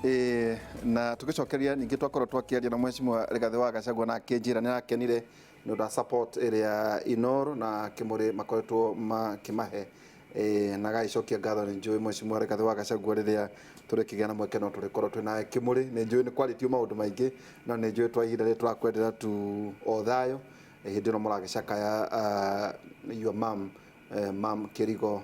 Ĩĩ, na tũgĩcokeria ningĩ twakorwo twakĩaria na Mheshimiwa Rigathĩ wa Gachagua na akĩnjĩra nĩ arakenire nĩ ũndũ wa support ĩrĩa Inooro na Kĩmũrĩ makoretwo makĩmahe. Ĩĩ, na agagĩcokia ngatho. Nĩ njũĩ Mheshimiwa Rigathĩ wa Gachagua rĩrĩa tũrĩkĩgĩa na mweke no tũrĩkorwo twĩ nawe Kĩmũrĩ. Nĩ njũĩ nĩ kwarĩtio maũndũ maingĩ, no nĩ njũĩ twa ihinda rĩrĩ tũrakwendera tu o thayũ hĩndĩ ĩno mũragĩcakaya your mum, mam Kĩrigo,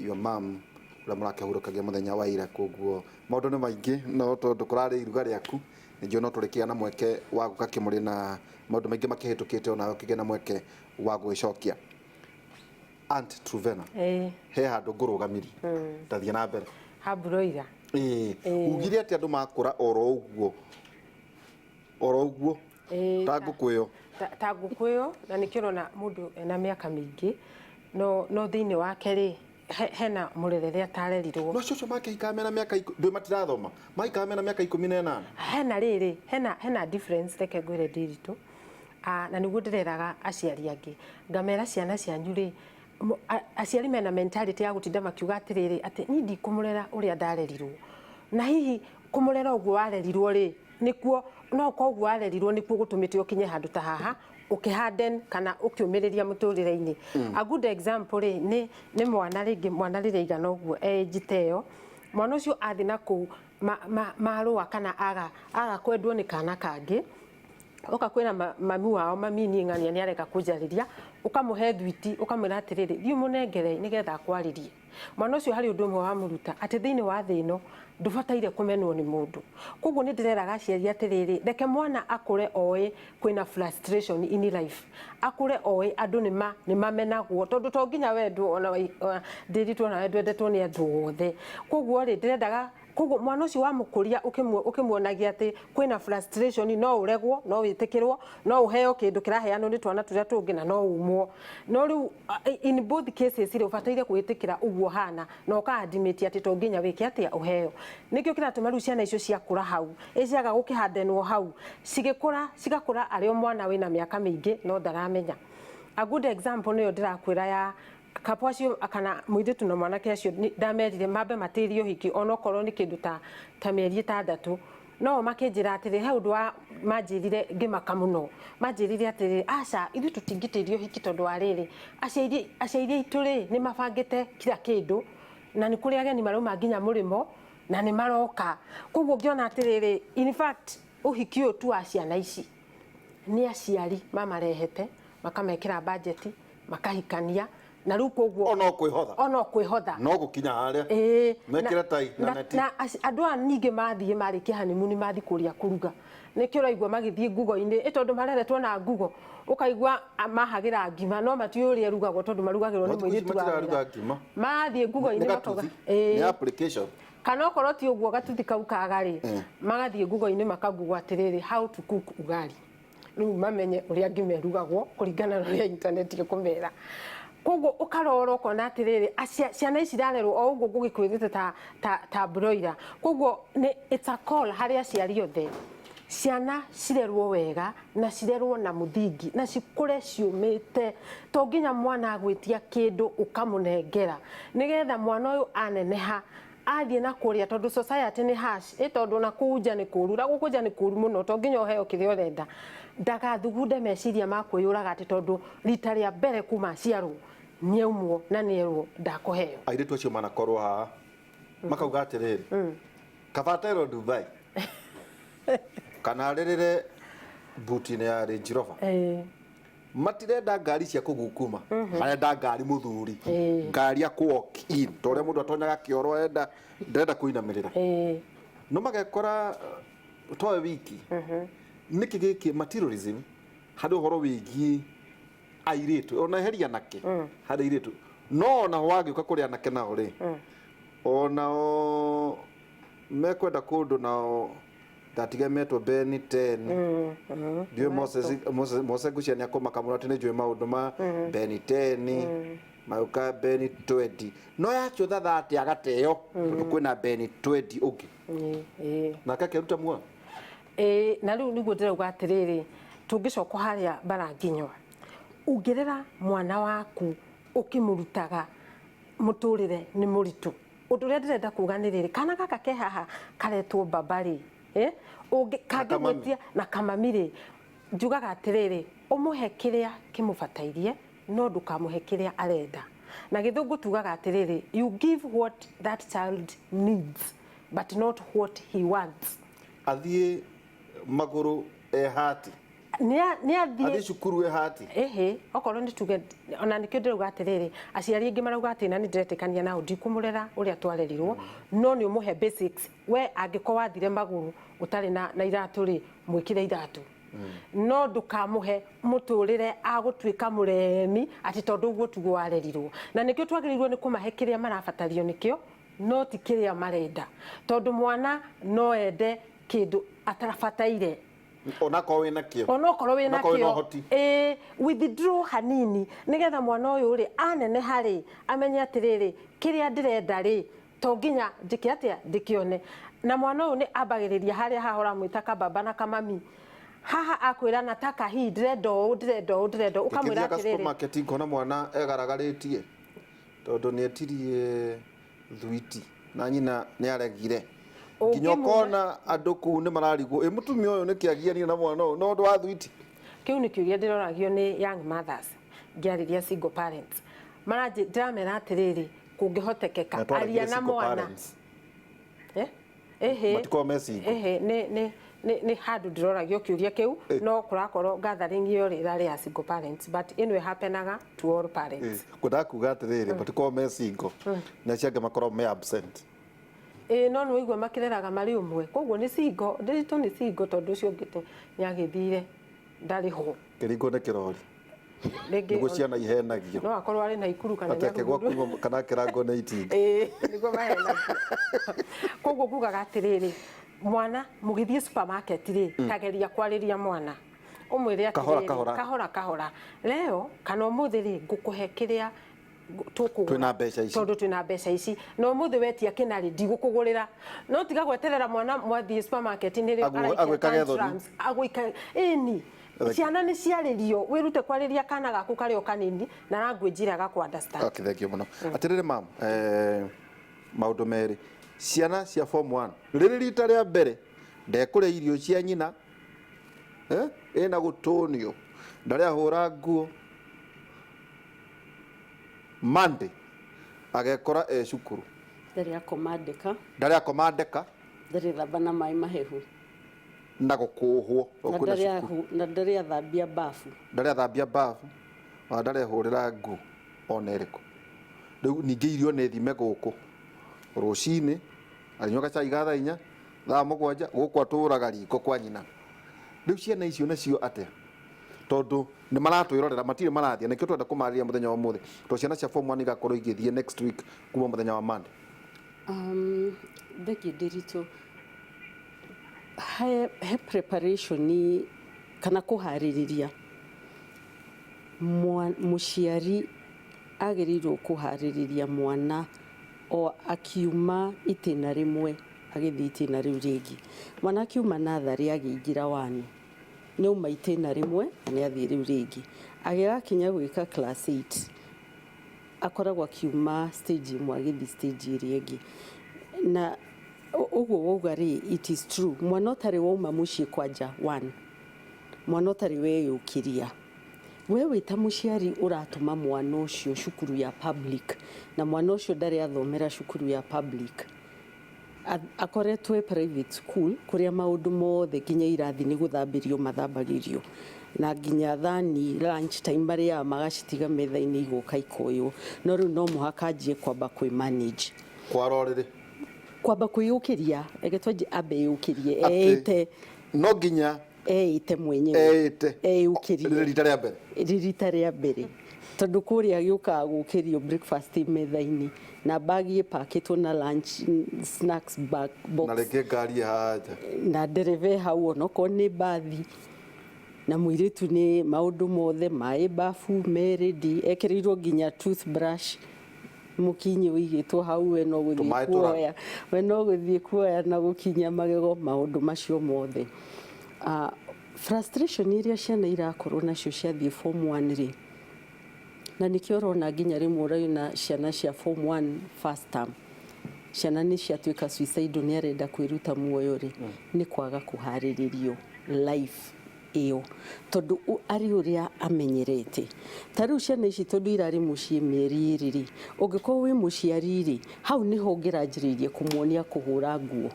your mum ũrĩa mũrakĩhurũkagia mũthenya wa ira. Koguo maũndũ nĩ maingĩ, no tondũ kũrarĩ iruga rĩaku, nĩ njũĩ no tũrĩkĩgĩa na mweke wa gũka Kĩmũrĩ na maũndũ maingĩ makĩhĩtũkĩte onawe ũkĩgĩa na mweke wa gũgĩcokia. Aunt Truvena, he handũ ngũrũgamirie, ndathiĩ na mbere. Hamburoira. Ĩĩ, ugire atĩ andũ makũra oro ũguo oro ũguo ta ngũkũ ĩyo. Ta ngũkũ ĩyo, na nĩkĩo ũrona mũndũ ena mĩaka mĩingĩ no thĩinĩ wake rĩ, hena mũrerere atarerirwo. No cũcũ makĩhikaga mena mĩaka, ndũĩ matirathoma, mahikaga mena mĩaka 18. Hena rĩrĩ, hena difference, reke ngwĩre Ndiritu. Na nĩguo ndĩreraga aciari angĩ, ngamera ciana cianyu rĩ, aciari mena mentality ya gũtinda makiuga atĩrĩrĩ, atĩ niĩ ndikũmũrera ũrĩa ndarerirwo. Na hihi kũmũrera ũguo warerirwo rĩ, nĩkuo no ũkorwo ũguo warerirwo nĩkuo gũtũmĩte ũkinye handũ ta haha ũkĩharden kana ũkĩũmĩrĩria mũtũrĩre-inĩ. A good example rĩ, nĩ mwana rĩngĩ, mwana rĩrĩa aigana ũguo e age ta ĩyo, mwana ũcio athiĩ na kũu marũa kana aga kwendwo nĩ kana kangĩ, oka kwĩra mami wao, "Mami, niĩ ng'ania nĩ areka kũnjarĩria," ũkamũhe thwiti, ũkamwĩra atĩrĩrĩ, "Thiĩ ũmũnengere nĩgetha akwarĩrie." Mwana ũcio harĩ ũndũ ũmwe wamũruta, atĩ thĩinĩ wa thĩ ĩno ndũbataire kũmenwo nĩ mũndũ. Koguo nĩ ndĩreraga aciari atĩrĩrĩ, reke mwana akũre oĩ kwĩna frustration in life, akũre oĩ andũ nĩ mamenagwo, tondũ to nginya wendwo. Ona Ndĩritũ, ona we ndwendetwo nĩ andũ othe. Koguo rĩ, ndĩrendaga koguo mwana ũcio wamũkũria ũkĩmuonagia atĩ kwĩna frustration, no ũregwo, no wĩtĩkĩrwo, no ũheo kĩndũ kĩraheanwo nĩ twana tũrĩa tũngĩ, na no umwo. No rĩu in both cases rĩ, ũbataire gwĩtĩkĩra ũguo hana na ũka admit atĩ to nginya wĩke atĩa ũheo. Nĩkĩo kĩratũma rĩu ciana icio ciakũra hau ĩciaga gũkĩhandenwo hau, cigĩkũra cigakũra arĩ o mwana wĩna mĩaka mĩingĩ no ndaramenya. A good example nĩyo ndĩrakwĩra ya couple acio kana mũirĩtu na mwanake acio. Ndamerire mambe matĩrie ũhiki onokorwo nĩ kĩndũ ta mĩeri 6, no makĩnjĩra atĩrĩ, he ũndũ wa manjĩrire ngĩmaka mũno. Manjĩrire atĩrĩrĩ, "Aca, ithuĩ tũtingĩtĩria ũhiki tondũ wa rĩrĩ, aciari aitũ rĩ, nĩ mabangĩte kila kĩndũ na nĩ kũrĩ ageni marauma nginya mũrĩmo na nĩ maroka." Koguo ngĩona atĩrĩrĩ, in fact ũhiki ũyũ tu wa ciana ici nĩ aciari mamarehete, makamekĩra bajeti, makahikania, na rĩu koguo ono kwĩhotha. Ono kwĩhotha. No gũkinya harĩa mekĩre tai na neti. Na andũ aya ningĩ mathiĩ marĩkia honeymoon, mathiĩ kũrĩa kũruga, nĩkĩo ũraigua magĩthiĩ ngugo-inĩ, ĩ tondũ mareretwo na ngugo, ũkaigua mahagĩra ngima no matiũĩ ũrĩa ĩrugagwo tondũ marugagĩrwo nĩ No thikũ ici mũirĩtu wa matiraruga wĩra. Ngima. Mathiĩ ngugo-inĩ nĩ makauga gatuthi, nĩ application. Kana okorwo ti ũguo gatuthi kau kaga rĩ, magathiĩ ngugo-inĩ makagugo atĩrĩrĩ, "How to cook ugali," rĩu mamenye ũrĩa ngima ĩrugagwo kũringana na ũrĩa internet ĩkũmera. Koguo ũkarora ũkona atĩrĩrĩ, ciana ici irarerwo o ũguo ngũgĩkwĩrĩte ta broiler. Koguo nĩ it's a call harĩ aciari othe, ciana cirerwo wega na cirerwo na mũthingi na cikũre ciũmĩte. To nginya mwana agwĩtia kĩndũ ũkamũnengera, nĩgetha mwana ũyũ aneneha athiĩ na kũrĩa, tondũ society nĩ harsh, ĩ tondũ na kũu nja nĩ kũru, na gũkũ nja nĩ kũru mũno, to nginya ũheo kĩrĩa ũrenda. Ndagathugunde meciria ma kwĩyũraga atĩ tondũ rita rĩa mbere kuma aciarwo nĩaumwo na nĩerwo ndakũheo. Airĩtu acio manakorwo haha makauga atĩrĩrĩ, kaba aterwo Dubai kana arĩrĩre buti-inĩ ya Range Rover. Matirenda ngari cia kũgukuma, marenda ngari mũthuri, ngari ya kũ walk in, ta ũrĩa mũndũ atonyaga kĩoro, arenda ndarenda kũinamĩrĩra. No magekora towe wiki nĩkĩ gĩkĩ materialism harĩ ũhoro wĩgiĩ airĩtu, ona eheria anake, harĩ airĩtu, no ona wagĩũka kũrĩ anake nao rĩ, onao mekwenda kũndũ nao ndatige metwo Ben 10. Ndiũĩ Moses, Moses ngwĩciria nĩ akũmaka mũno atĩ nĩ njũĩ maũndũ ma Ben 10 magũka Ben 20, no yacũtha thate agateo tondũ kwĩna Ben 20 ũngĩ nake akĩruta muoyo. Ĩĩ, na rĩu nĩguo ndĩrauga atĩrĩrĩ, tũngĩcoka harĩa baranginywa, ũngĩrera mwana waku ũkĩmũrutaga mũtũrĩre nĩ mũritũ. Ũndũ ũrĩa ndĩrenda kuga nĩ rĩrĩ, kana gaka ke haha karetwo baba rĩ, Kamami. kangĩgwĩtia na kamami rĩ, njugaga atĩrĩrĩ, ũmũhe kĩrĩa kĩmũbatairie, no ndũkamũhe kĩrĩa arenda. Na gĩthũngũ tugaga atĩrĩrĩ, you give what that child needs but not what he wants. Athiĩ magũrũ ehati. Nĩ Athiĩ athiĩ cukuru ehati. Ĩhĩ, okorwo nĩ tuge ona nĩkĩo ndĩrauga atĩrĩrĩ, aciari aingĩ marauga atĩ, na nĩ ndĩretĩkania nao, ndikũmũrera ũrĩa twarerirwo, no nĩ ũmũhe basics. We angĩkorwo wathire magũrũ ũtarĩ na iratũ rĩ, mwĩkĩre iratũ, no ndũkamũhe mũtũrĩre agũtuĩka mũremi atĩ tondũ ũguo tiguo warerirwo. Na nĩkĩo twagĩrĩirwo nĩ kũmahe kĩrĩa marabatario nĩkĩo, no ti kĩrĩa marenda, tondũ mwana no ende kĩndũ atabataire. Onakorwo wĩna kĩo. Onokorwo wĩna Onakorwo wĩna kĩo. ũhoti. Ĩĩ, withdraw hanini nĩgetha mwana ũyũ rĩ aneneha rĩ amenye atĩrĩrĩ, kĩrĩa ndĩrenda rĩ to nginya njĩke atĩa ndĩkĩone. Na mwana ũyũ nĩ ambagĩrĩria harĩa haha ũramwĩta kababa na kamami, haha akwĩra nataka hii, ndĩrenda ũũ, ndĩrenda ũũ, ndĩrenda ũũ, ũkamwĩra Ngĩthiaga atĩrĩrĩ, supermarket ngona mwana egaragarĩtie tondũ nĩ etirie thwiti na nyina nĩ aregire, nginya ũkona andũ kũu nĩ mararigwo, ĩ mũtumia ũyũ nĩkĩ agianire na mwana ũyũ no ũndũ wa thwiti? Kĩu nĩ kĩũria ndĩroragio nĩ young mothers ngĩarĩria single parents. Maranjĩ ndĩramera atĩrĩrĩ, kũngĩhotekeka Na twaragire aria na single mwana. parents. Eh? Ĩhĩ. Matikoragwo me single. Ĩhĩ, nĩ handũ ndĩroragio kĩũria kĩu, no kũrakorwo gathering ĩyo rĩ ĩrarĩ ya single parents, but ĩno ĩhapenaga to all parents. Kwendaga kuga atĩrĩrĩ, matikoragwo me single na acio angĩ makoragwo me absent. Ĩĩ, no nĩ waigua makĩreraga marĩ ũmwe, koguo nĩ single ndĩritũ, nĩ single tondũ ũcio ũngĩ nĩ agĩthire, ndarĩ ho. Kĩringwo nĩ kĩrori. Rĩngĩ Nĩguo ciana ihenagio. No akorwo arĩ Naikuru kana atĩ akĩgwa Nyahururu. kuma kana akĩrangwo nĩ itinga. Ĩĩ, nĩguo mahenagio. Koguo ngugaga atĩrĩrĩ, mwana mũgĩthiĩ supermarket rĩ, tageria kwarĩria mwana, ũmwĩre Kahora, atĩrĩrĩ, kahora. Kahora kahora, leo kana ũmũthĩ rĩ, ngũkũhe kĩrĩa tũkũgũra. Twĩna mbeca ici. Tondũ twĩna mbeca ici, na ũmũthĩ wetia kĩnarĩ ndigũkũgũrĩra. No tiga gweterera mwana mwathiĩ supermarket nĩrĩo araikia agwĩkage thoni. tantrums, agwĩka ĩni. Ciana nĩ ciarĩrio, wĩrute kwarĩria kana gaku karĩ o kanini na language ĩrĩa gakũ understand. Okay, thank you mũno. Atĩrĩrĩ mam, maũndũ merĩ, ciana cia form 1 rĩrĩ rita rĩa mbere ndekũrĩa irio cia nyina, ĩna gũtũnio, ndarĩ ahũra nguo, Monday agekora e cukuru. Ndarĩ akoma ndeka. Ndarĩ akoma ndeka. Ndarĩ thamba na maĩ mahehu. Na gũkũhwo Na kwĩna ndarĩ cukuru. Na ndarĩ athambia bafu. Ndarĩ athambia bafu, ona ndarĩ ehũrĩra nguo ona ĩrĩkũ. Rĩu ningĩ irio nĩ thime gũkũ rũcinĩ, anyua gacai ga thaa 4, thaa 7, gũkũ atũraga riko kwa nyina. Rĩu ciana icio nacio atĩa? Tondũ nĩ maratwĩrorera, matirĩ marathiĩ, nĩkĩo twenda kũmarĩria mũthenya wa ũmũthĩ, tondũ ciana cia form 1 igakorwo igĩthiĩ next week kuma mũthenya wa Monday. Thengiũ Ndĩritũ. He preparation kana kũharĩrĩria mũciari agĩrĩirwo kũharĩrĩria mwana o akiuma itĩna rĩmwe agĩthiĩ itĩna rĩu rĩngĩ. Mwana akiuma natharĩ agĩingĩra wani, nĩ auma itĩna rĩmwe na nĩ athiĩ rĩu rĩngĩ. Agĩgakinya gwĩka class 8, akoragwo akiuma stage ĩmwe agĩthiĩ stage ĩrĩa ĩngĩ. Na ũguo wauga rĩ, it is true, mwana ũtarĩ wauma mũciĩ kwanja one, mwana ũtarĩ weyũkĩria, we wĩ ta mũciari ũratũma mwana ũcio cukuru ya public, na mwana ũcio ndarĩ athomera cukuru ya public, akoretwo e private school kũrĩa maũndũ mothe nginya irathi nĩ gũthambĩrio mathambagĩrio, na nginya thani lunch time marĩaga magacitiga metha-inĩ igoka ikoywo. No rĩu no mũhaka anjie kwamba kwĩ manage. Kwara ũrĩrĩ. Kwamba kwĩyũkĩria, reke twanjie ambe eyũkĩrie, Atĩ eĩte. No nginya eĩte mwenyewe. Eĩte. Eyũkĩrie. Rĩrĩ rita rĩa mbere. Rĩrĩ rita rĩa mbere. Tondũ kũrĩa gĩũkaga gũkĩrio breakfast metha-inĩ na bag ĩpakĩtwo na lunch snacks bag box. Na rĩngĩ ngari ĩ haha nja. Na ndereba hau onokorwo nĩ bathi. Na mũirĩtu nĩ maũndũ mothe, maĩ bafu me ready, ekĩrĩirwo nginya toothbrush, mũkinyi ũigĩtwo hau, we no gũthiĩ Tũmaĩ tũra. kuoya. We no gũthiĩ kuoya na gũkinya magego, maũndũ macio mothe. Frustration iria ciana irakorwo nacio ciathiĩ form 1 rĩ, na nĩkĩo ũrona nginya rĩmwe ũraina ciana cia form 1 first term. Ciana nĩ ciatuĩka suicidal, nĩ arenda kwĩruta muoyo rĩ, nĩ kwaga kũharĩrĩrio life ĩyo, tondũ arĩ ũrĩa amenyerete. Ta rĩu ciana ici, tondũ irarĩ mũciĩ mĩeri 2 rĩ, ũngĩkorwo wĩ mũciari rĩ, hau nĩho ũngĩranjĩrĩirie kũmuonia kũhũra nguo,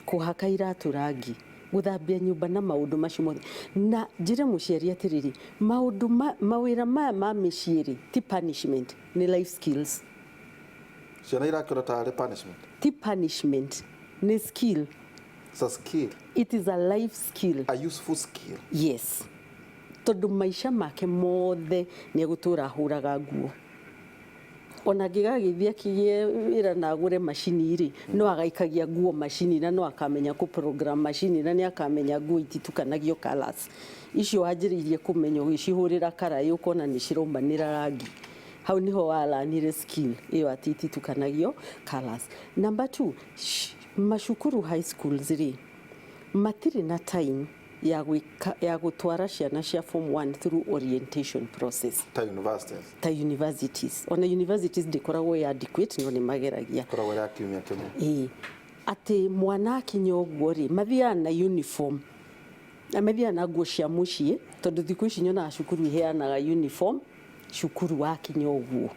kũhaka iratũ rangi, gũthambia nyũmba na maũndũ macio mothe. Na njĩre mũciari atĩrĩrĩ, maũndũ mawĩra maya ma mĩciĩ rĩ, ti punishment, nĩ life skills. Ciana irakĩona tarĩ punishment. Ti punishment, nĩ skill. It's a skill. It is a life skill. A useful skill. Yes, tondũ maica make mothe nĩ egũtũra ahũraga nguo. Ona angĩgagĩthiĩ akĩgĩe wĩra na agũre macini rĩ, no agaikagia nguo macini, na no akamenya kũ program macini, na nĩ akamenya nguo ititukanagio colours. Icio wanjĩrĩirie kũmenya ũgĩcihũrĩra karaĩ, ũkona nĩ ciraumanĩra rangi, hau niho walanire skill ĩyo atĩ ititukanagio colours. Number two, macukuru, high schools rĩ, matirĩ na time ya gwĩka ya gũtwara ciana cia form 1 through orientation process. Ta universities. Ta universities. Ona universities ndĩkoragwo ĩ adequate, no nĩ mageragia. Koragwo ya kiumia kĩmwe. Ĩĩ, atĩ mwana akinya ũguo rĩ, mathiaga na uniform na mathiaga na nguo cia mũciĩ, tondũ thikũ ici nyonaga cukuru iheanaga uniform cukuru. Wakinya ũguo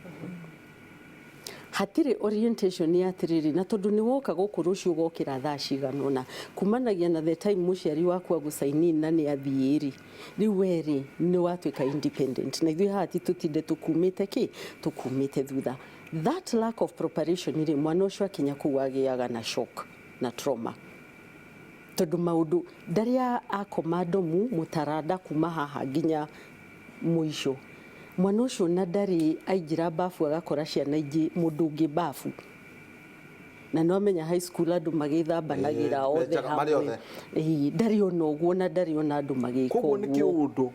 hatirĩ orientation ya atĩrĩrĩ, na tondũ nĩ woka gũkũ rũciũ ũgokĩra thaa cigana ũna, kumanagia na the time mũciari waku agũcaini na nĩ athiĩ rĩ, rĩu we rĩ nĩ watuĩka independent, na ithuĩ haha ti tũtinde tũkumĩte kĩ tũkumĩte thutha. That lack of preparation rĩ, mwana ũcio akinya kũu agĩaga na shock na trauma, tondũ maũndũ ndarĩ akoma ndomu mũtaranda kuma haha nginya mũico. Mwana ũcio na ndarĩ aingĩra bafu agakora ciana ingĩ, mũndũ ũngĩ bafu, na no amenya high school andũ magĩthambanagĩra othe menjaga marĩ hamwe. Othe. Ĩĩ, ndarĩ ona ũguo na ndarĩ ona andũ magĩka Koguo nĩ ũguo. kĩũndũ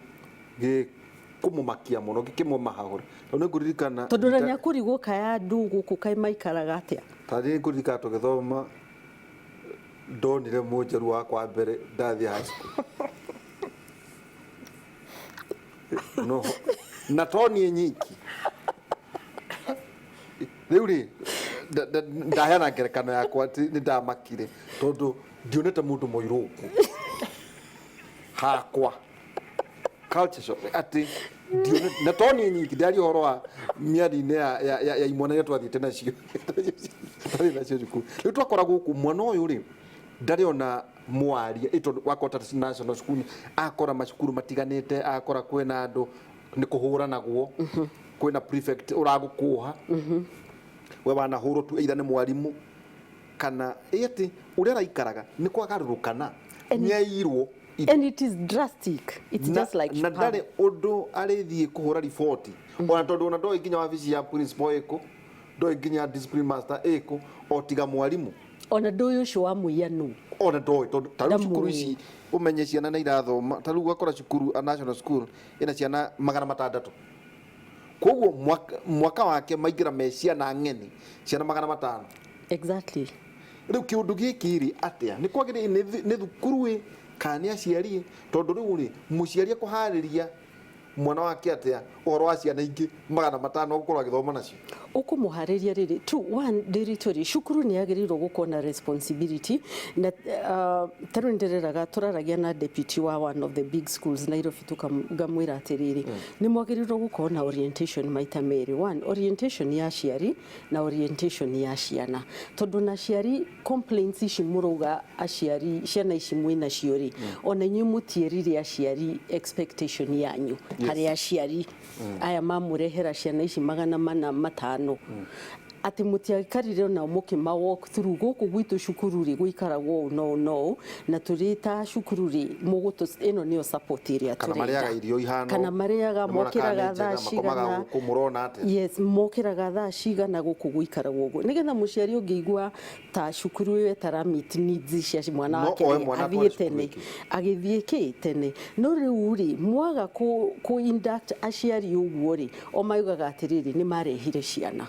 gĩkũmũmakia mũno, gĩkĩmũmahagũra, tondũ nĩ ngũririkana Tondũ na nĩ akũrigwo kaya andũ gũkũ kaĩ maikaraga atĩa. Tarĩ ngũririkana tũgĩthoma, ndonire mũnjaru wakwa wa mbere ndathiĩ high school, no na to niĩ nyiki. Rĩu rĩ, ndaheana ngerekano yakwa atĩ nĩ ndamakire tondũ ndionete mũndũ mũirũ ũguo hakwa. Culture shock atĩ na to niĩ nyiki, ndaria ũhoro wa mĩario-inĩ ya imwana iria twathiĩte nacio, twathiĩ nacio cukuru. Rĩu twakora gũkũ mwana ũyũ rĩ, ndarĩ ona mwaria ĩ, tondũ wakora ta national school, akora macukuru matiganĩte, akora kwĩna andũ nĩ kũhũranagwo, kwĩna prefect ũragũkũha, we wanahũrwo tu either nĩ mwarimũ kana ĩ, atĩ ũrĩa araikaraga nĩ kwagarũrũkana, nĩairwo. And it is drastic, it's just like na spam. Ndarĩ ũndũ arĩthiĩ kũhũra riboti ona, tondũ ona ndoĩ nginya wabici ya principal ĩkũ, ndoĩ nginya discipline master ĩkũ, o tiga mwarimũ. Ona ndũĩ ũcio wa mũiya nũ. Ona ndoĩ, tondũ ta rĩu Ndamũĩ. Cukuru ici ũmenye ciana nĩ irathoma, ta rĩu ũgakora cukuru, a national school ĩna ciana 600, koguo mwaka wake maingĩra me ciana ng'eni, ciana 500. Rĩu kĩũndũ gĩkĩ rĩ, atĩa nĩ kwagĩrĩire nĩ thukuru ĩ kana nĩ aciari ĩ? Tondũ rĩu rĩ, mũciari akũharĩria mwana wake atĩa ũhoro wa ciana ingĩ 500 gũkorwo agĩthoma nacio? Ũkũmũharĩria rĩrĩ two one ndĩritũ rĩ, cukuru nĩ yagĩrĩirwo gũkorwo na responsibility na ta rĩu nĩndĩreraga, tũraragia na deputy wa one of the big schools Nairobi, ngamwĩra atĩrĩrĩ, nĩ mwagĩrĩirwo gũkorwo na orientation maita merĩ: one, orientation ya aciari, na orientation ya ciana, tondũ na aciari complaints ici mũrauga aciari ciana ici mwĩ nacio rĩ, ona inyuĩ mũtierire aciari expectation yanyu harĩ aciari aya mamũrehera ciana ici 405, atĩ mũtiaikarire onao mũkĩma walk through gũkũ gwitũ cukuru rĩ, gũikaragwo ũũ no ũũ no ũũ, na tũrĩ ta cukuru rĩ, mũgũtũ ĩno nĩyo support ĩrĩa Kana tũrenda. marĩaga irio ihana Kana marĩaga, nĩmona kana mokĩraga nĩ thaa njega, makomaga cigana. gũkũ, mũrona atĩa? Yes, mokĩraga thaa cigana, gũkũ gũikaragwo ũguo, nĩgetha mũciari ũngĩigua ta cukuru ĩyo ĩtara meet needs cia mwana No wake oe rĩ, mwana athiĩ atware cukuru tene ĩngĩ. Agĩthiĩ kĩ tene. No rĩu rĩ, mwaga kũ induct aciari ũguo rĩ, o maugaga atĩrĩrĩ, nĩ marehire ciana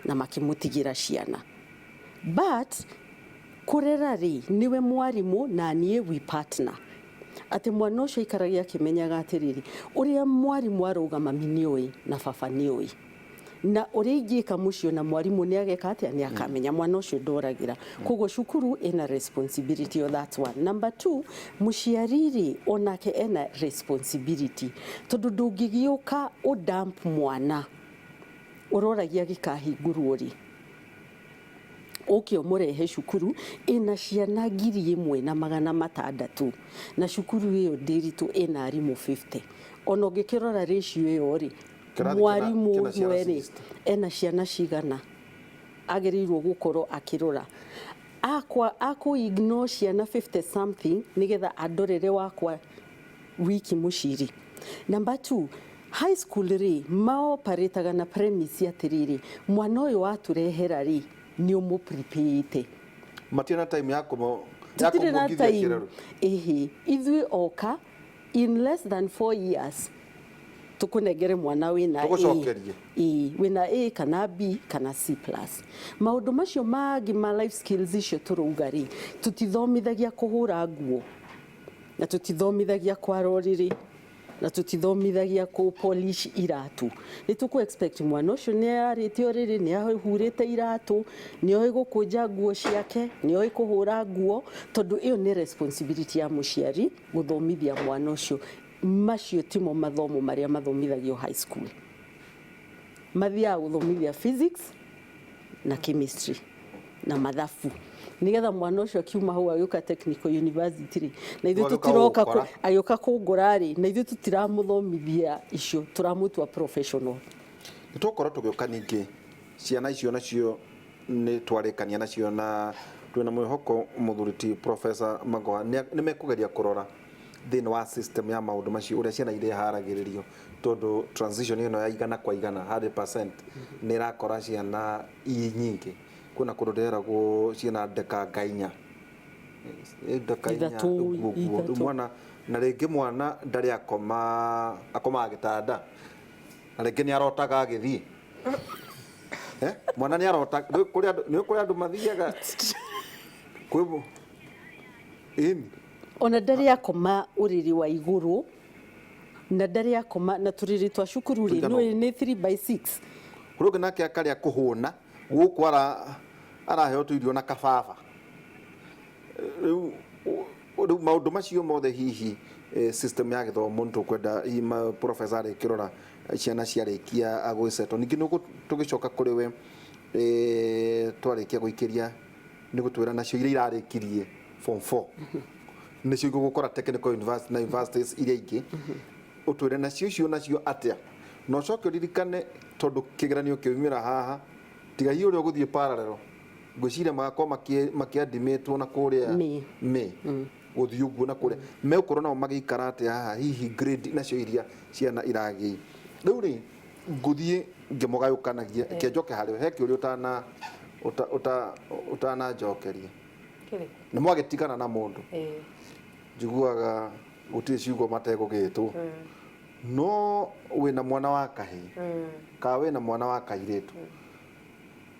na makĩmũtigĩra ciana, but kũrera rĩ, nĩwe mwarimũ na niĩ we partner, atĩ mwana ũcio aikarage akĩmenyaga atĩrĩrĩ, ũrĩa mwarimũ arauga mami nĩoĩ na baba nĩoĩ. Na ũrĩa ingĩka mũciĩ na mwarimũ nĩ ageka atĩa, nĩ akamenya mwana ũcio ndoragĩra. Koguo cukuru ĩna responsibility o that one. Number two, mũciari rĩ, onake ena responsibility, tondũ ndũngĩgĩũka ũdump mwana ũroragia gĩkahingũrwo rĩ, ũke ũmũrehe cukuru ĩna ciana 1600, na cukuru ĩyo ndĩritũ ĩna arimũ 50. Ona ũngĩkĩrora ratio ĩyo rĩ, Kĩrathi mwarimũ kĩna ciana ũmwe rĩ 60. Ena ciana cigana agĩrĩirwo gũkorwo akĩrora? Akwa akũ ignore ciana 50 something nĩgetha andorere wakwa wiki mũciri. Number two, high school rĩ, maoparĩtaga na premise atĩrĩrĩ, mwana ũyũ watũrehera rĩ, nĩ ũmũprepare. Matirĩ na time ya kũmũ ya Tũtirĩ na kũmuongithia time. kĩrero. Ĩhĩ, ithuĩ oka in less than 4 years tũkũnengere mwana wĩna A. Tũgũcokerie. Ĩĩ, wĩna A kana B kana C+. Maũndũ macio mangĩ ma life skills icio tũrauga rĩ, tũtithomithagia kũhũra nguo, na tũtithomithagia kwara ũrĩrĩ, na tũtithomithagia kũ polish iratũ. Nĩ tũkũ expect mwana ũcio nĩ arĩte ũrĩrĩ, nĩ ahurĩte iratũ, nĩ oĩ gũkũnja nguo ciake, nĩ oĩ kũhũra nguo, tondũ ĩyo nĩ responsibility ya mũciari gũthomithia mwana ũcio. Macio timo mathomo marĩa mathomithagio high school. Mathiaga gũthomithia physics na chemistry na mathabu, nigetha mwana ũcio akiuma hau agĩũka technical university rĩ, na ithuĩ Agĩũka tũtiroka gũgũkora. Agĩũka kũngora rĩ, na ithuĩ tũtiramũthomithia icio, tũramũtua professional. Nĩ tũgũkorwo tũgĩũka ningĩ. Ciana icio nacio nĩ twarĩkania nacio, na twĩna mwĩhoko mũthuri ti Professor Magoha nĩ mekũgeria kũrora thĩinĩ wa system ya maũndũ macio, ũrĩa ciana ireharagĩrĩrio, tondũ transition ĩno ya 100%, 100%, nĩ ĩrakora ciana i nyingĩ. Kwĩna kũndũ ndĩreragwo ciĩna ndeka ngainya, ndeka inya. Ithatũ, Ũguo ũguo. Rĩu ithatũ. Mwana na rĩngĩ mwana ndarĩ akoma, akomaga gĩtanda, na rĩngĩ nĩ arotaga agĩthiĩ. Eh? Mwana nĩ arota nĩ kũrĩ andũ mathiaga kwĩ ĩni. Ona ndarĩ akoma ũrĩrĩ wa igũrũ, na ndarĩ akoma na tũrĩrĩ twa cukuru rĩ, Tũigana nĩ nĩ 3 by 6. Kũrĩ ũngĩ nake akarĩa kũhũna gũkũ araheo tũirio na kababa. Rĩu maũndũ macio mothe hihi system ya gĩthomo nĩ tũkwenda hihi professor arĩkĩrora ciana ciarĩkia gwĩcetwo. Ningĩ nĩ tũgĩcoka kũrĩ we, twarĩkia gũikĩria nĩ gũtwĩra nacio iria irarĩkirie form 4 nĩcio igũgũkora technical university na universities iria ingĩ, ũtwĩre nacio icio nacio atĩa, na ũcoke ũririkane tondũ kĩgeranio kĩumĩra haha, tiga hihi ũrĩa ũgũthiĩ parallel, ngwĩciria magakorwo makĩandimĩtwo na kũrĩa. May. May gũthiĩ ũguo na kũrĩa megũkorwo nao magĩikara atĩa haha, hihi grade nacio iria ciana iragĩ rĩu rĩ, ngũthiĩ ngĩmũgayũkanagia. Reke njoke harĩ he kĩũria ũtana ũtananjokeria. Kĩrĩkũ? Nĩ mwagĩtigana na mũndũ, njiguaga gũtirĩ ciugo mategũgĩtwo, no wĩna mwana wa kahĩĩ kana wĩna mwana wa kairĩtu,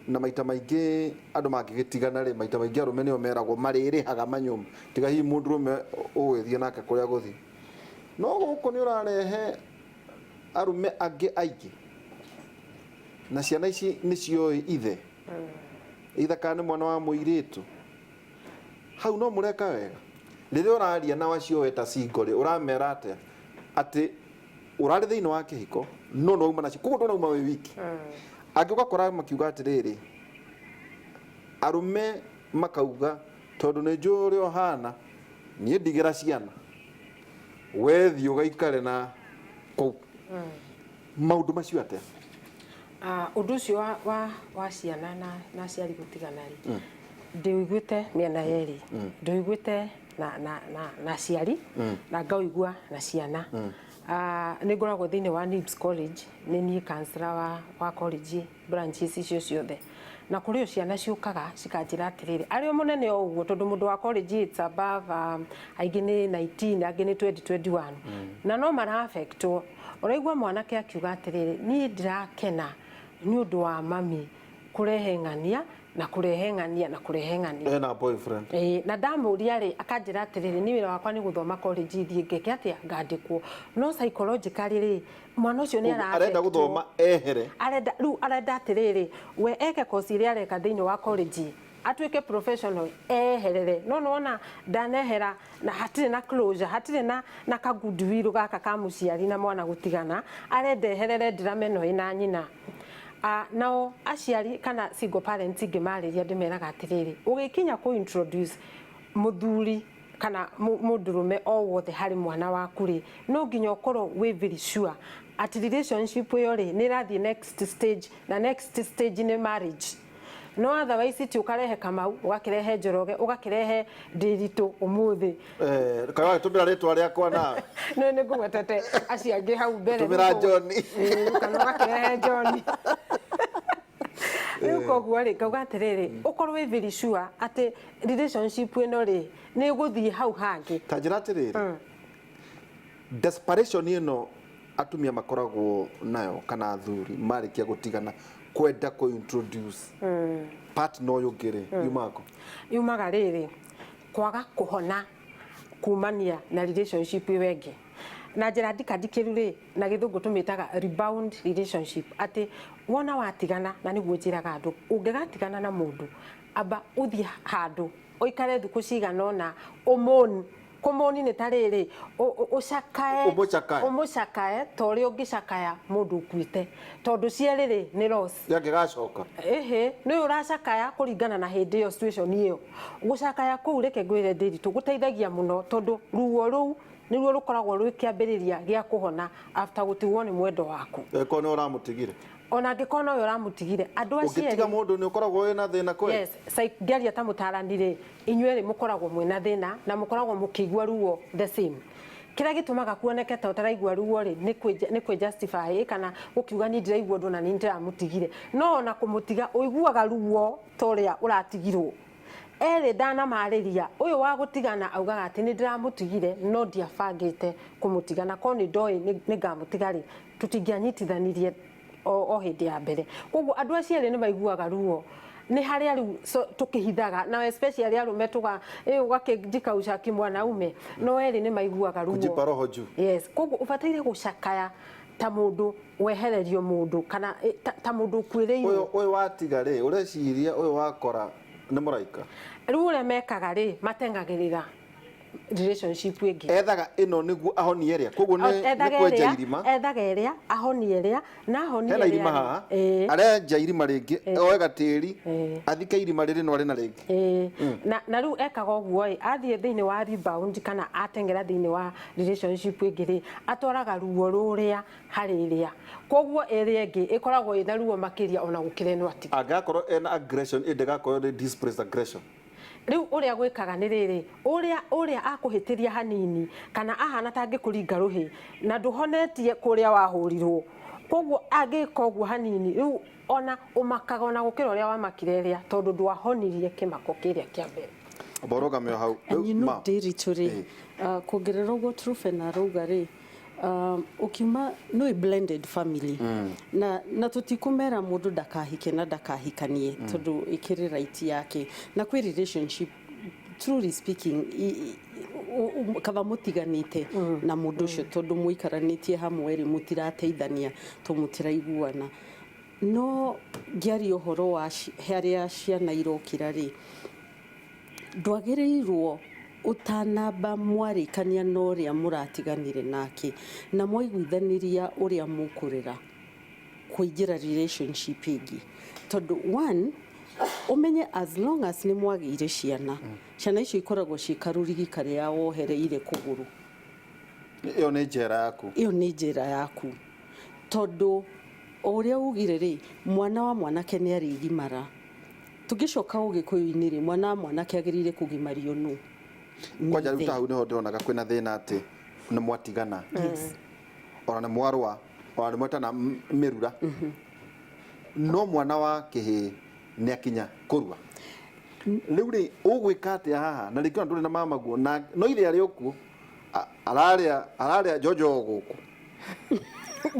na maita maingĩ andũ mangĩgĩtigana rĩ, maita maingĩ arũme nĩo meragwo marĩrĩhaga manyũmba, tiga hihi mũndũrũme ũgũgĩthiĩ nake kũrĩa gũthiĩ. No gũkũ nĩ ũrarehe arũme angĩ aingĩ, na ciana ici nĩ cioĩ ithe, ithe kana nĩ mwana wa mũirĩtu hau. No mũreka wega rĩrĩa ũraria na acio weta single rĩ, ũramera atĩa atĩ ũrarĩ thĩinĩ wa kĩhiko no no uma nacio, koguo ndũnauma wĩ wiki? Angĩ ũgakora makiuga atĩrĩrĩ, arũme makauga, tondũ nĩ njũĩ ũrĩa ũhana, niĩ ndigĩra ciana, wethiĩ ũgaikare na kũu. Maũndũ macio atĩa? Ah, ũndũ ũcio wa ciana na aciari gũtigana rĩ, ndĩũiguĩte mĩena yerĩ. Ndĩũiguĩte na aciari na ngaũigua na ciana. Ah, nĩ ngoragwo thĩinĩ wa NIBS College, nĩ niĩ counselor wa college branches icio ciothe, na kũrĩ o ciana ciũkaga cikanjĩra atĩrĩrĩ, arĩ o mũnene o ũguo, tondũ mũndũ wa college it's above, aingĩ nĩ 19, angĩ nĩ 20, 21, na no mara affectwo. Ũraigua mwanake akiuga atĩrĩrĩ, niĩ ndirakena nĩ ũndũ wa mami kũrehe ng'ania. Na kũrehe ng'ania na kũrehe ng'ania. Ena boyfriend. Ĩĩ, na ndamũria rĩ, akanjĩra atĩrĩrĩ, niĩ wĩra wakwa nĩ gũthoma college, thiĩ ngeke atĩa, ngandĩkwo. No psychologically rĩ, mwana ũcio nĩ Koguo arenda ara gũthoma ehere. Arenda rĩu, arenda atĩrĩrĩ, we eke course ĩrĩa areka thĩinĩ wa college, atuĩke professional, eherere. No nĩwona ndanehera na hatirĩ na closure, hatirĩ na ka goodwill gaka ka mũciari na mwana gũtigana. Arenda eherere ndirama ĩno ĩna nyina. Nao aciari kana single parents ingĩmarĩria, ndĩmeraga atĩrĩrĩ, ũgĩkinya kũ introduce mũthuri kana mũndũrũme o wothe harĩ mwana waku rĩ, no nginya ũkorwo wĩ very sure atĩ relationship ĩyo rĩ, nĩ ĩrathiĩ next stage, na next stage nĩ marriage. No otherwise ti ũkarehe Kamau, ũgakĩrehe Njoroge, ũgakĩrehe Ndĩritũ ũmũthĩ. Eh, kaĩ wagĩtũmĩra rĩtwa rĩakwa nawe? Nĩ ngũgwetete acio angĩ hau mbere. Tũmĩra John. Ĩĩ, kana ũgakĩrehe John. Rĩu koguo rĩ, ngauga atĩrĩrĩ, ũkorwo wĩ very sure atĩ relationship ĩno rĩ, nĩ ĩgũthiĩ hau hangĩ. Ta njĩra atĩrĩrĩ, desperation ĩno atumia makoragwo nayo kana athuri marĩkia gũtigana, kwenda kũ introduce partner ũyũ ũngĩ rĩ, yumaga kũ? Yumaga rĩrĩ, kwaga kũhona kumania na relationship ĩyo ĩngĩ na njĩra ndikandikĩru rĩ, na Gĩthũngũ tũmĩtaga rebound relationship, atĩ wona watigana, na nĩguo njĩraga andũ, ũngĩgatigana na mũndũ, amba ũthiĩ handũ ũikare thikũ cigana ũna, ũmoni kũmoni nĩ ta rĩrĩ, ũcakae. Ũmũcakae. Ũmũcakae ta ũrĩa ũngĩcakaya mũndũ ũkuĩte, tondũ cierĩ rĩ, nĩ loss. Yangĩgacoka. Ĩhĩ, nĩ ũracakaya kũringana na hĩndĩ ĩyo, situation ĩyo. Gũcakaya kũu, reke ngwĩre Ndĩritũ, gũteithagia mũno, tondũ ruo rũu nĩruo rũkoragwo rwĩ kĩambĩrĩria gĩa kũhona after gũtigwo nĩ mwendo waku. Eko nĩ ũramũtigire. Ona angĩkorwo nowe ũramũtigire, andũ acio Ũngĩtiga erĩ mũndũ nĩ ũkoragwo wĩna thĩna kweli. Yes, ngĩaria ta mũtarani rĩ, inyuĩ erĩ mũkoragwo mwĩna thĩna na mũkoragwo mũkĩigua ruo the same. Kĩrĩa gĩtũmaga kuoneke ta ũtaraigua ruo rĩ, nĩ kwĩ justify kana gũkiuga niĩ ndiraigua ũndũ na nĩ ndĩramũtigire. No ona kũmũtiga ũiguaga ruo ta ũrĩa ũratigirwo. Erĩ ndanamarĩria, ũyũ wa gũtigana augaga atĩ nĩ ndĩramũtigire no ndiabangĩte kũmũtiga, na korwo nĩ ndoĩ nĩ ngamũtiga rĩ, tũtingĩanyitithanirie o hĩndĩ ya mbere. Koguo andũ acio erĩ nĩ maiguaga ruo. Nĩ harĩa rĩu so, tũkĩhithaga na especially arũme tuga ũgakĩjikausha kimwanaume, no erĩ nĩ maiguaga ruo. Kujipa roho juu. Yes, koguo ũbataire gũcakaya ta mũndũ wehererio mũndũ kana ta mũndũ ũkuĩrĩirwo. Ũyũ watiga rĩ, ũreciria ũyũ wakora nĩ mũraika? Rĩu ũrĩa mekaga rĩ, matengagĩrĩra relationship ĩngĩ. Ethaga ĩno nĩguo ahonie ĩrĩa, koguo nĩ Ethaga kwenja ĩrĩa, irima. Ethaga ĩrĩa, ahonie ĩrĩa, na ahonie Hena ĩrĩa irima rĩ, haha, arenja irima rĩngĩ, oe gatĩri, athike irima rĩrĩ no arĩ na rĩngĩ. Na rĩu ekaga ũguo ĩ, athiĩ thĩinĩ wa rebound kana ateng'era thĩinĩ wa relationship ĩngĩ rĩ, atwaraga ruo rũrĩa harĩ ĩrĩa, koguo ĩrĩa ĩngĩ ĩkoragwo ĩna ruo makĩria ona gũkĩra ĩno atiga. Angĩgakorwo ena aggression, ĩ ndĩgakorwo nĩ displaced aggression. Rĩu ũrĩa gwĩkaga nĩ rĩrĩ, ũrĩa akũhĩtĩria hanini kana ahana ta angĩkũringa rũhĩ na ndũhonetie kũrĩa wahũrirwo, koguo angĩka ũguo hanini, rĩu ona ũmakaga ona gũkĩra ũrĩa wamakire ĩrĩa, tondũ ndwahonirie kĩmako kĩrĩa kĩa mbere. Amba ũrũgame o hau. And Rĩu, you know, ma. Ndĩritũ rĩ, kuongerera ũguo Truphena arauga rĩ, ũkiuma no blended family na tũtikũmera mũndũ ndakahike na ndakahikanie, tondũ ĩkĩrĩ right yake, na kwĩ relationship, truly speaking, kaba mũtiganĩte na mũndũ ũcio, tondũ mũikaranĩtie hamwe rĩ, mũtirateithania, to mũtiraiguana. No ngĩaria ũhoro wa harĩa ciana irokĩra rĩ, ndwagĩrĩirwo ũtanamba mwarĩkania na ũrĩa mũratiganire nake na mwaiguithanĩria ũrĩa mũkũrera kũingĩra relationship ĩngĩ, tondũ one, ũmenye as long as nĩ mwagĩire ciana, ciana icio ikoragwo ciĩ karũrigi karĩa wohereire kũgũrũ. Ĩyo nĩ njera yaku. Ĩyo nĩ njĩra yaku, tondũ o ũrĩa ugire rĩ, mwana wa mwanake nĩ arĩgimara. Tũngĩcoka Ũgĩkũyũ-inĩ rĩ, mwana wa mwanake agĩrĩire kũgimario nũ? Nĩ Kwanja rĩu ithe. ta hau nĩho ndĩronaga kwĩna thĩna, atĩ nĩ mwatigana, ona nĩ mwarũa, ona nĩ mwetana mĩrura, no mwana wa kĩhĩĩ nĩ akinya kũrua. Rĩu rĩ, ũgwĩka atĩa haha? Na rĩngĩ ona ndũrĩ na mamaguo, na no ithe arĩ o kuo, ararĩa njonjo gũkũ,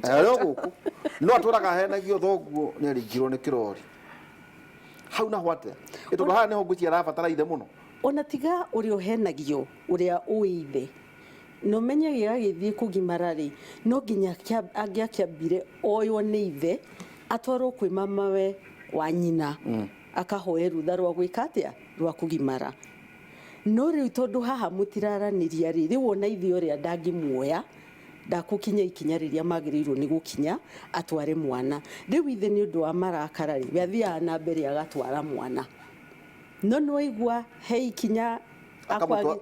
arĩ o gũkũ, no atũraga ahenagio thoguo nĩ aringirwo nĩ kĩrori. Hau naho atia? Ĩ tondũ haha niho ngwĩciria arabatara ithe mũno. Ona tiga ũrĩa ũhenagio, ũrĩa ũĩ ithe, na ũmenye gĩgagĩthiĩ kũgimara rĩ, no nginya angĩakĩambire oywo nĩ ithe, atwarwo kwĩ mamawe wa nyina, akahoe rutha rwa gwĩka atĩa, rwa kũgimara. No rĩu tondũ haha mũtiraranĩria rĩ, rĩu ona ithe ũrĩa ndangĩmuoya, ndakũkinya ikinya rĩrĩa magĩrĩirwo nĩ gũkinya atware mwana. Rĩu ithe nĩ ũndũ wa marakara rĩ, we athiaga na mbere agatwara mwana. No nĩwaigua he ikinya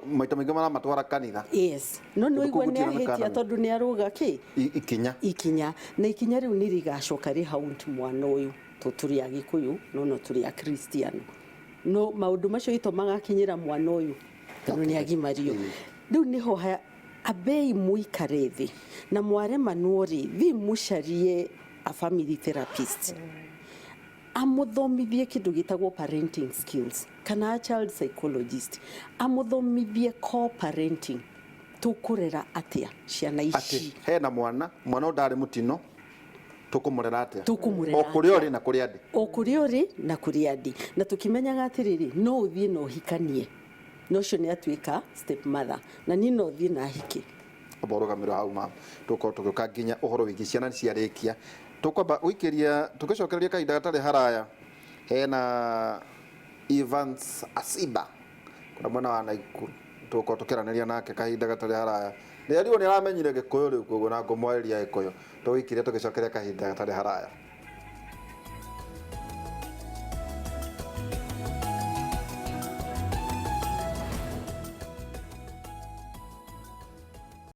maita maingĩ maramatwara kanitha. Yes. No nĩwaigua nĩ ahĩtia tondũ nĩ arũga kĩ? Ikinya. Ikinya. Na ikinya rĩu nĩ rĩgacoka rĩhaunt mwana ũyũ. To tũrĩ Agĩkũyũ, no no tũrĩ Akristiano. No maũndũ macio ito magakinyĩra mwana ũyũ tondũ nĩ agimario. Rĩu nĩho ambei mũikare thĩ na mwaremanwo rĩ, thiĩ mũcarie a family therapist. Amũthomithie kĩndũ gĩtagwo parenting skills kana a child psychologist, amũthomithie co-parenting, tũkũrera atĩa ciana ici. Atĩ hena mwana, mwana ũyũ ndarĩ mũtino, tũkũmũrera atĩa? Tũkũmũrera o kũrĩa ũrĩ na kũrĩa ndĩ. O kũrĩa ũrĩ na kũrĩa ndĩ. Na tũkĩmenyaga atĩrĩrĩ, no ũthiĩ na ũhikanie, na ũcio nĩ atuĩka step mother, na niĩ no thiĩ na hike. Amba ũrũgamĩrwo hau ma, tũgũkorwo tũgĩũka nginya ũhoro wĩgiĩ ciana ciarĩkia. Tũkwamba gũikĩria tũgĩcokereria kahinda gatarĩ haraya, hena Evans Asiba kũrĩa mwena wa Naikuru, tũgũkorwo tũkĩaranĩria nake kahinda gatarĩ haraya. Nĩ arirwo nĩ aramenyire Gĩkũyũ rĩu, koguo na ngũmwarĩria Gĩkũyũ. Tũgũikĩria tũgĩcokeria kahinda gatarĩ haraya.